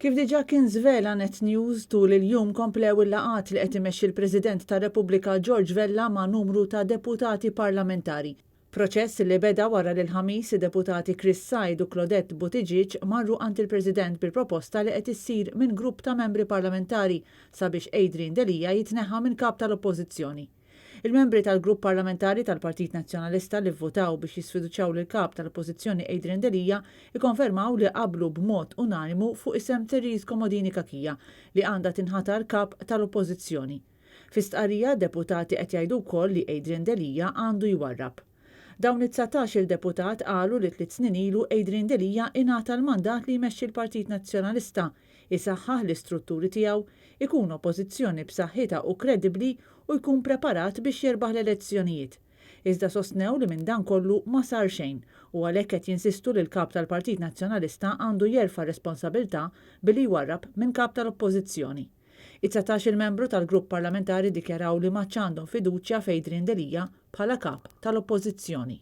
Kif diġà kien żvela Net News, tul il-jum komplew il-laqgħat li qed imexxi l-President tar-Repubblika George Vella ma' numru ta' deputati parlamentari. Proċess li beda wara li l-Ħamis id-deputati Chris Said u Claudette Buttigieg marru għand il-President bil-proposta li qed issir minn grupp ta' membri parlamentari sabiex Adrian Delia jitneħħa minn Kap tal-Oppożizzjoni. Il-membri tal-Grupp Parlamentari tal-Partit Nazzjonalista li vvutaw biex jisfiduċjaw lill-Kap tal-Oppożizzjoni Adrian Delia ikkonfermaw li qablu b'mod unanimu fuq isem Therese Comodini Cachia li għandha tinħatar Kap tal-Oppożizzjoni. Fi stqarrija d-deputati qed jgħidu wkoll li Adrian Delia għandu jwarrab. Dawn id-dsatax-il deputat qalu li tliet snin ilu Adrian Delia ingħata l-mandat li jmexxi l-Partit Nazzjonalista, isaħħaħ l-istrutturi tiegħu, ikun Oppożizzjoni b'saħħitha u kredibbli u jkun preparat biex jerbaħ l-elezzjonijiet. Iżda sostnew li minn dan kollu ma sar xejn u għalhekk qed jinsistu li l-Kap tal-Partit Nazzjonalista għandu jerfa' r-responsabilità billi jwarrab minn Kap tal-Oppożizzjoni. Id-dsatax-il membru tal-grupp parlamentari ddikjaraw li m'għadx għandhom fiduċja f'Adrian Delia bħala Kap tal-Oppożizzjoni.